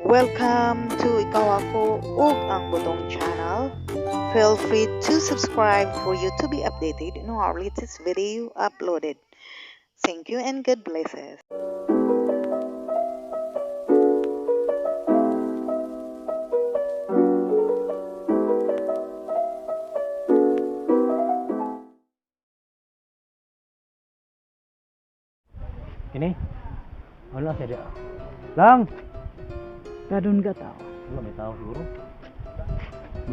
Welcome to Ikaw Ako ug ang Butong channel. Feel free to subscribe for you to be updated on our latest video uploaded. Thank you and God bless us. Ini? Wala siya dia. Lang! Kadun ka tao. Wala, may tao siguro.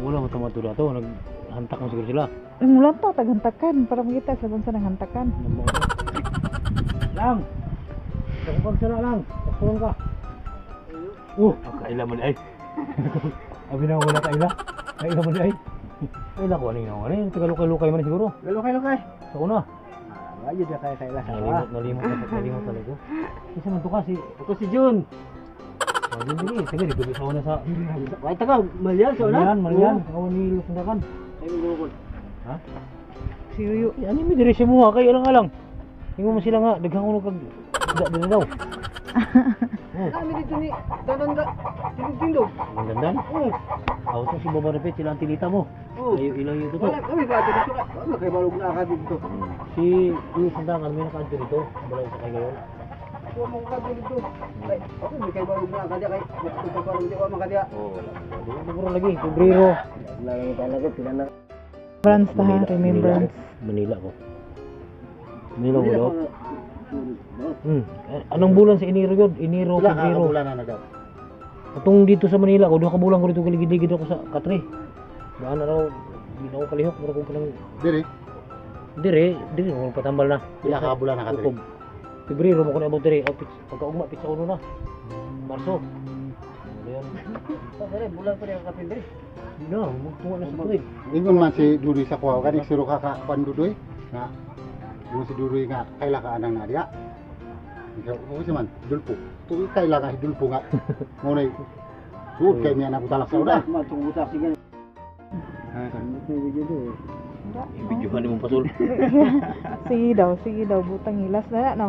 Wala mo tumaturo to. Naghantak mo siguro sila. Ay, mula to, taghantakan. Para makita sa bansa ng hantakan. Lang! Takupag sila lang. Takulang ka. Kaila man ay. Abi na wala kaila. Kaila man ay. Kaila ko aning na ano. Tagalukay-lukay man siguro. Lukay-lukay. Sa una. Ayun na kaya kaila. Nalimot, nalimot na nalimot talaga. Isa man to kasi. Ako si Jun. Jun dili, sige dito sa una sa. Ay taga, Malyan sa una. Malyan, Malyan, kawan ni Lusundakan. Ay mo Ha? Si Yuyu. Ay, ano mi diri siya mo ha? Kay alang alang. Ingon mo sila nga daghang uno kag da dili daw. Oh, Kami dito ni Dadan ka. Tindog-tindog. ang dandan. Oo. Aw to si Baba Repet sila ang tinita mo. Oo. Ayo ilang yung Wala to. kami pa dito. Wala kay balog na ka dito. Si Lusundakan may nakaadto dito. Balay sa kay gayon. Ako mo ka dito. Ay, ako may kay balog na ka kay ko balog di ko man ka diya. Oh, wala. Siguro lagi Pebrero. Wala lang talaga sila na. Remembrance ta ha, remembrance. Manila ko. Manila ko. Hmm. Anong bulan sa Enero yun? Enero, Pebrero. na na daw. Atong dito sa Manila ko, duha ka bulan ko dito galigid-ligid ako sa Katre. Daan na raw, di na ako kalihok, mura kong kanang Dire, dire, dire mo patambal na. pila ka bulan na ka dire? Ukob. Pebrero mo ko na abot dire, oh, pagkaugma pitsa uno na. Marso. Ano yan? Dire bulan pa rin ang kapin dire. Di na, magtunga na sa tuig. Ingon man si Dudoy sa kuha kani siro ka ka kwan Dudoy nga ingon si Dudoy nga kaila ka anang na diya. Ikaw ko si man Dulpo. Tuig kaila ka si Dulpo nga. Mo nay suod kay niya na talak sa una. Matungutak sige. May video do. Ibidyohan mo pasol. Sige daw. Butang hilas na na, no?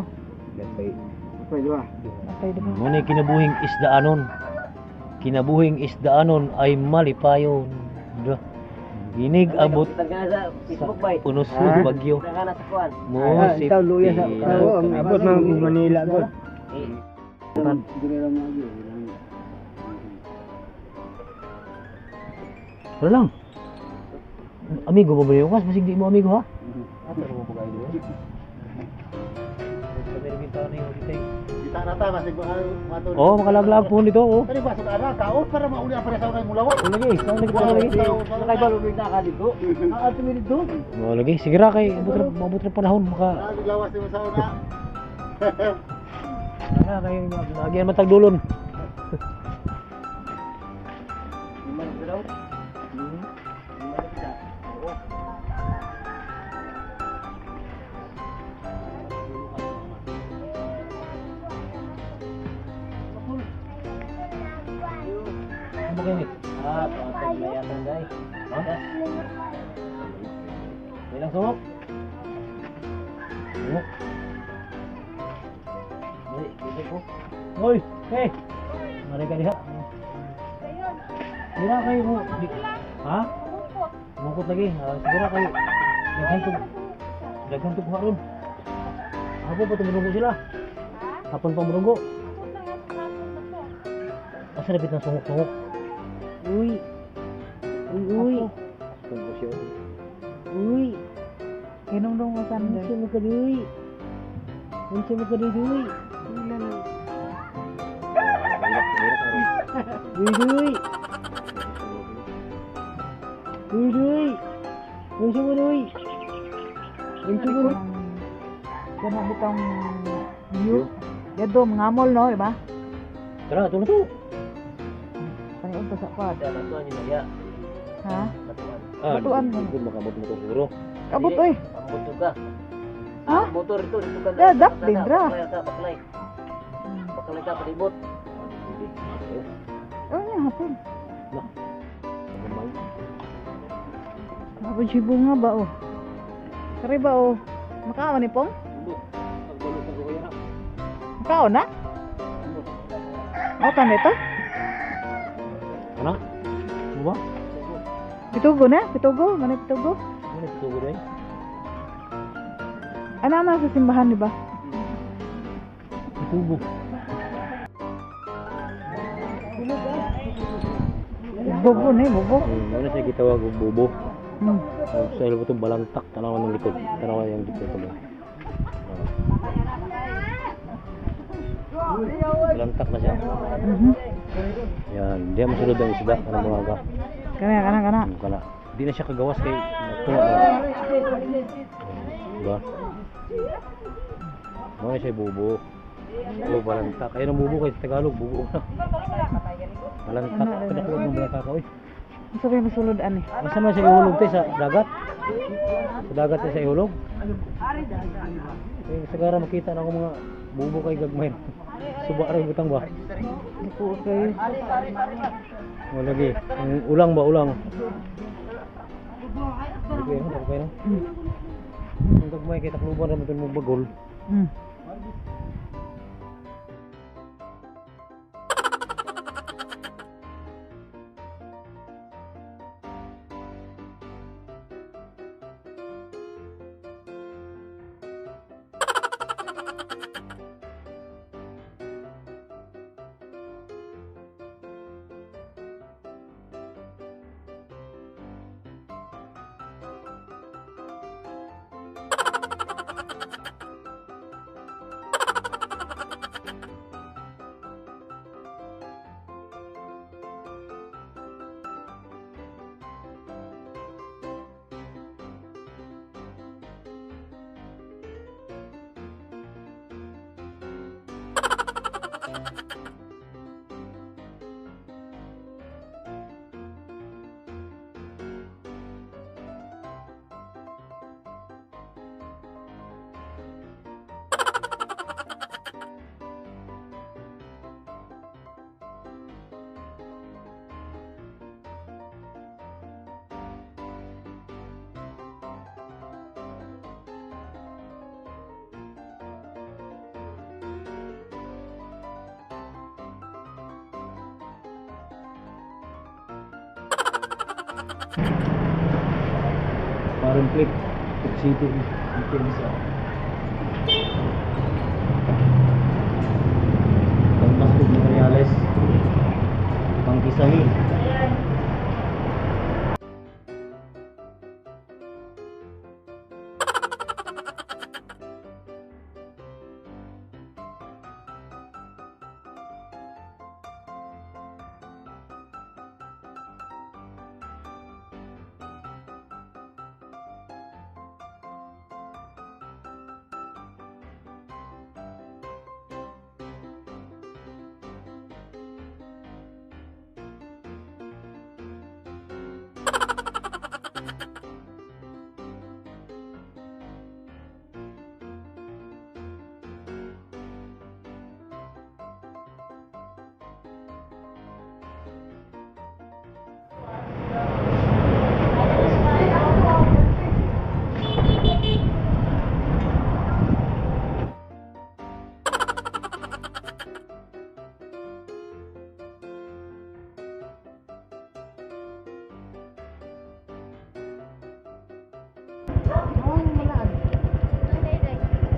Pwede ba? Natay di ba? Mo na kinabuhing isdaanon. Kinabuhing isdaanon ay malipayon. Da. Ginig abot Kita ka sa Facebook bay. unos bagyo. Kita ka na sa kuan. Mo si Ikaw luya sa abot ng Manila god. Wala lang. Amigo ba ba yun? Kas, masig di mo amigo ha? Ah, pero mo pag idol. Kita na ta masig baka matod. Oh, makalaglag po nito oh. Kani pasok ana kaon para mauli ang para sa una mulawa. Oh, lagi, saan lagi saan lagi? Nakay balog na ka dito. Nakaato mi dito. Oh, lagi, sige ra kay abot ra mabot ra panahon maka Lawas ni mo sa una. ana kay lagi man tagdulon. Ano ba kayo ni? Ah, patay na yata day. Ha? May lang sumok? Sumok? Dali, dito po. Hoy! Hey! Mari ka diha. Dira kayo mo. Di, ha? Mukot lagi. Ah, siguro kayo. Daghan tug. Daghan tug ron. Hapon pa tumurungo sila. Hapon pa murungo. Asa lapit ng sungok-sungok? Uy! Uy, uy! Tungko siya. Uy! Inom dong ko sanda. Unsa mo ka duy? Unsa mo ka duy? Duy duy. Duy duy. Unsa mo duy? Unsa mo? Kana bitong view. Dito, mga mall, no? Di ba? Tara, tulo to. Paniod pa sa quad. Batuan yun ya. Ha? Batuan. Ah, Batuan mo. Good makabot mo to siguro. Kabot, oy. Motor ka. Ha? Motor ito dito ka. Da, dap, dindra. Baklay ka, baklay. Baklay ka palibot. Oh, niya, hapon. Hapon siya bunga ba, oh. Kari ba, oh. Makaon ni Pong? Makaon na? Oh, kan ito? Kana? Mo ba? Pitugo na? Pitugo? Manay pitugo? Ano na pitugo dai? Ana na sa simbahan, di ba? Pitugo. Bobo na eh, bobo. Ano siya gitawag og bubo. Sa ilo itong balantak, tanawan ng likod. Tanawan yung likod ko ba? Balantak na siya. Yan, di masulod ang isda kanang mga ka. Kana, kana, kana. Ano kana. Di na siya kagawas kay natuwa na. Diba? Mga siya bubo. O balantak. Ayun ang bubo kay sa Tagalog, bubo na. Balantak. Pinakuha ng balantak oy. Unsa ba masulod ani? Asa man siya ihulog te sa dagat? Sa dagat te sa ihulog? Eh, sagara makita na ako mga bubo kay gagmay. Suba ra butang ba? Di ko kayo. O lagi. Ang ulang ba ulang? Di ko yun, ako kayo. Ang gagmay kay takluban ra man mo bagol. Parang click. City. City sa. Pangmas ug materials. Pangkisahi.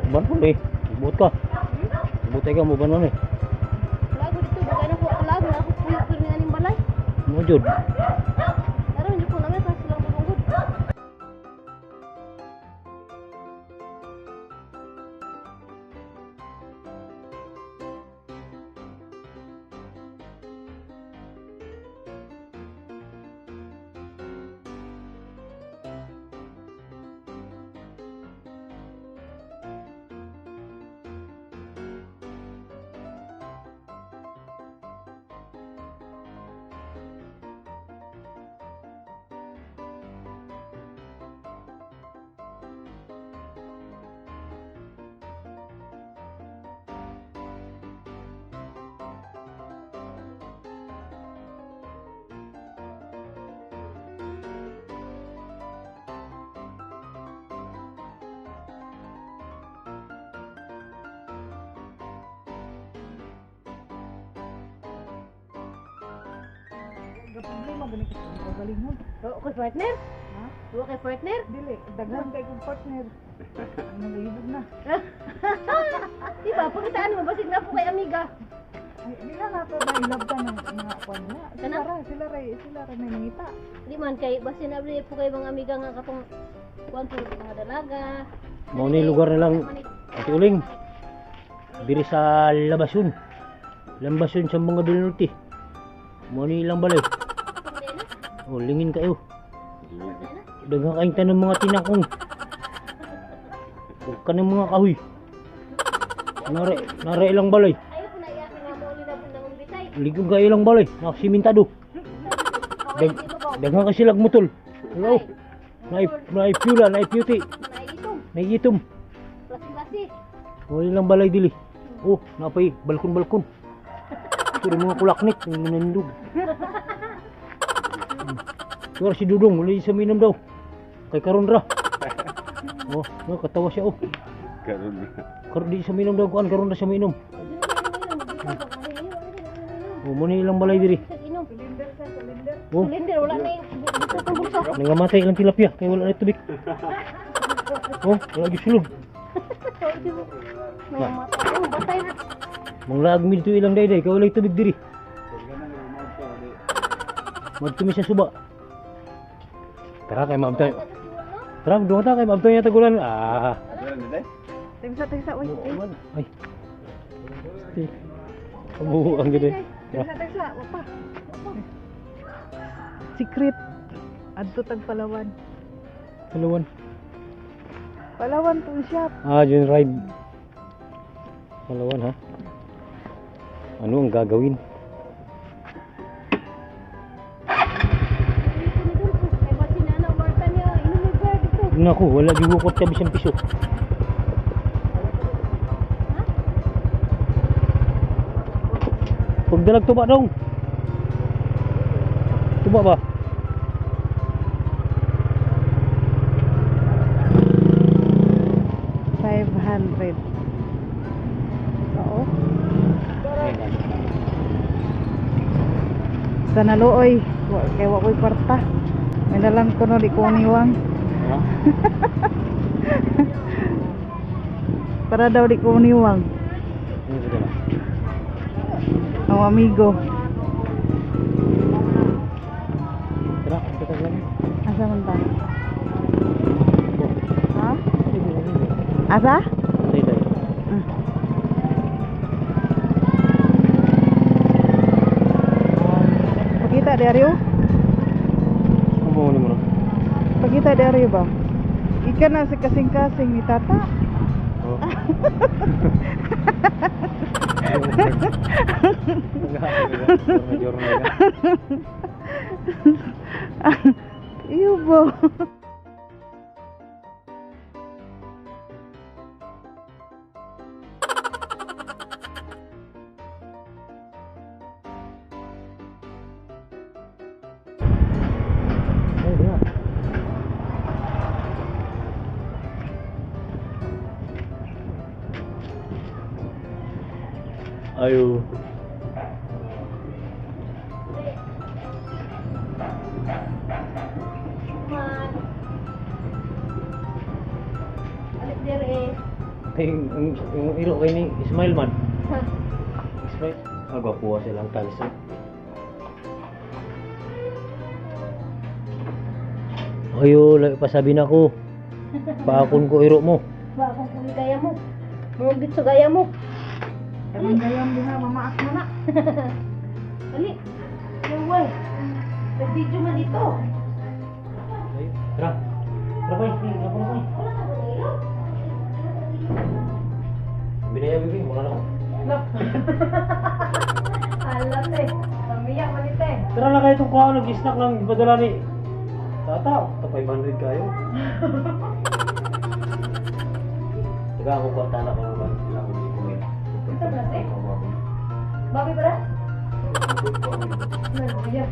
Ban eh. Buot ka. Buot ka mo ban eh. Lago dito, bagay na po, lago na ako puyok pero nga ning balay. Mo jud. Karon hindi po namin kasi silang bubunggod. Nagka-problema gani ko sa kaugalingon. Oo, kay partner? Ha? Oo, kay partner? Dili, daghan kay kong partner. Nalibog na. Di ba? Pakitaan mo, basig na po kay amiga. Ay, di na nato na ilab ta ng mga kwan na. Kana? Sila ra may mangita. Di man kay basin na po kay mga amiga nga katong kuan po mga dalaga. Mao ni lugar nilang Ate Uling. Diri sa Labasun. Lambasun sa mga del Norte. Mao ni ilang balay. O lingin kayo. Daghang kayong tanong mga tinakong. Ug kanang mga kahoy. Nare ilang balay. Ayaw ko na iyak nga mo uli na po nang umbitay. Ligog kayo ilang balay. Nakasimintado. Daghang kasi silag mutol. Hello. Naipula, naiputi, Naiitom. naiitom. Klase-klase. Wala lang balay dili. Oh, napay balkon-balkon. Turo mga kulaknik, yung manandog. Tuwar si Dudong, wala sa minam daw. Kay karon ra. Oh, no, katawa siya oh. Karon. Karon di sa minam daw kuan karon ra sa minam. Oh, mo ni ilang balay diri. Inom. Cylinder sa cylinder. Oh, Cylinder wala na yung dito itong bulsa. nangamatay ilang tilapia kay wala na tubig. Oh, wala gyud sulod. Nangamatay. Oh, batay na. Manglaag mi dito ilang dayday kay wala tubig diri. Madto mi sa suba. Tara kay maabtay. Tara, duha ta kay maabtay niya tagulan. Ah. Tingsa tingsa uy. Ay. Este. Amo ang gid. Tara. Tingsa tingsa, wa pa. Secret. Adto tag Palawan. Palawan. Palawan tong shop. Ah, June ride. Palawan ha. Ano ang gagawin? Kay basin na na warta niya. Inom mo ba dito? Naku, wala gigukot ka bisang piso. Pagdalag tuba dong. Tuba ba? $500. Oo. Sa naluoy, kay wa ko'y kwarta. May nalang ko no, di ko niwang. Ha? Para daw di ko niwang. Ano sa dala? Ang amigo. Tara, punta ka lang. Asa man ta? Ha? Oh. Asa? Tayo tayo. Ah. Pakita diaryo? Ano ba mo na? Pakita diaryo ba? Ika na si kasing-kasing ni tata. Oh. Jornal ka. Iyo ba? Ay, di na. Ayo. Man. Alit dire eh. Kay ang iro kay ni Ismail man. Ha? Ismail. Ah, gwapo silang tiles. Eh. Ayo, lagi pasabi na ko. Paakon ko iro mo. Ba akong kung gaya mo. Mga sa gaya mo. Kanang gayam diha mamaak mo na. Ali. Yaway. Nag-video man dito. Ay, tara. Tara bay, ako na bay. Wala ka ba nilo? Binaya bibi, wala na ako. Alam eh. Pamiyak man ito eh. Tara na kayo itong kuha, nag-snack lang, padala ni Tata, ta 500 kayo. Taga ako kwarta na kayo ba? Sila ko dito may. Ito ba eh? Baboy ba na? Kuya.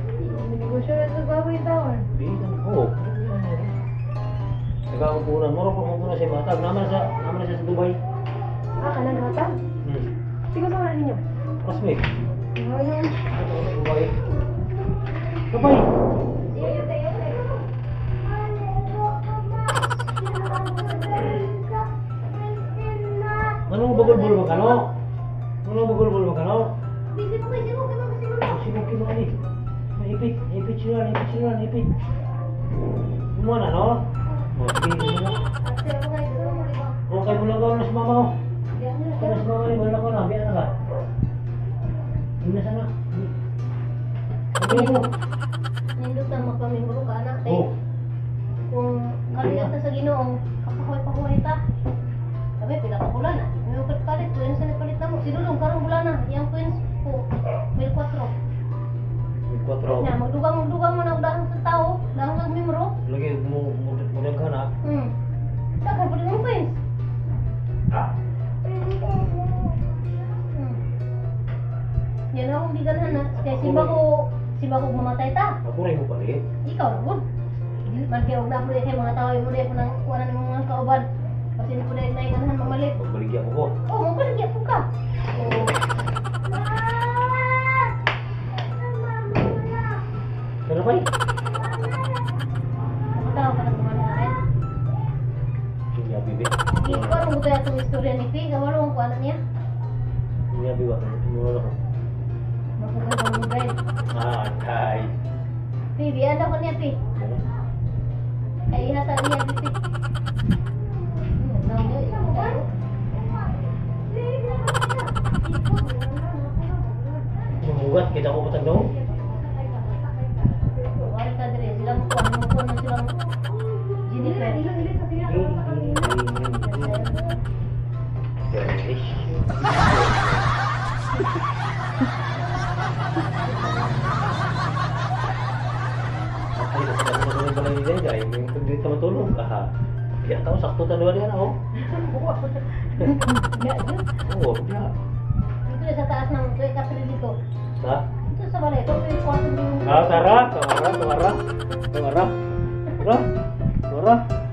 Negosyo na sa baboy taon. Oo. Taga ako punan, moro ko muna sa batag. Naman sa naman siya sa Dubai. Ah, kanang hatag? Hmm. Sigo sa mga ninyo. Classmate. Ayun. Dubai. pay. Anong bagulbul ba kano? Anong bagulbul ba kano? Busy mo, busy mo, busy mo. Sino kino ani? Naipit, naipit sila, naipit sila, naipit. Mo na no? O sige, mo na. O kay bulagaw na si mama ko. Kaya si mama ni bulagaw na, biya na ka. Hindi na sana. Ano mo? Nindot na magpamembro ka anak kay Oh, kung kaliyat na sa Ginoo, kapahoy-pahoy ta. Sabi pila ka bulan na. May ukat palit, tuwing sa nagpalit na mo. Sinulong karong bulan na, iyang twins po. 1,400. May 4. Na magdugang-magdugang man ang dahang sa tao, dahang kag membro. Lagi mo mo mo ka na. Daghan pa rin ang twins. Yan akong giganhan na. Kaya simba ko mamatay ta. Ako rin mo palit. Ikaw na gud. Dili man kay og na kay mga tao mo po nang kuha na ng mga kauban. Kasi po dahil na ganahan mamalit. Pagbaligya ko ko. Oh, mo paligya po ka. Oh. Pero pay. Tao ka na kumanain. Hindi bibi. Ikaw mo tayo itong istorya ni Pi, kawalo ang kuha na niya. Hindi bibi ba? Tumulong ako. Mapugay ka mo guys. Ah, tay. Pi, biyan ako niya, Pi. Ay, ihata niya, Pi. Mamugat kita ko patag daw. Wala ka dire, silang kuha, kuha na silang Jennifer. Ay, nakadama ko ng balay ni Day. May kung dito matulog. Aha. Kaya tao, sakto tanawa niya na, oh. Oo, kaya. Dito sa taas ng ito, ikatri dito. Ha? Dito sa balay, ito yung kwarto yung Ah, tara, tara, tara. Tara. Tara. Tara.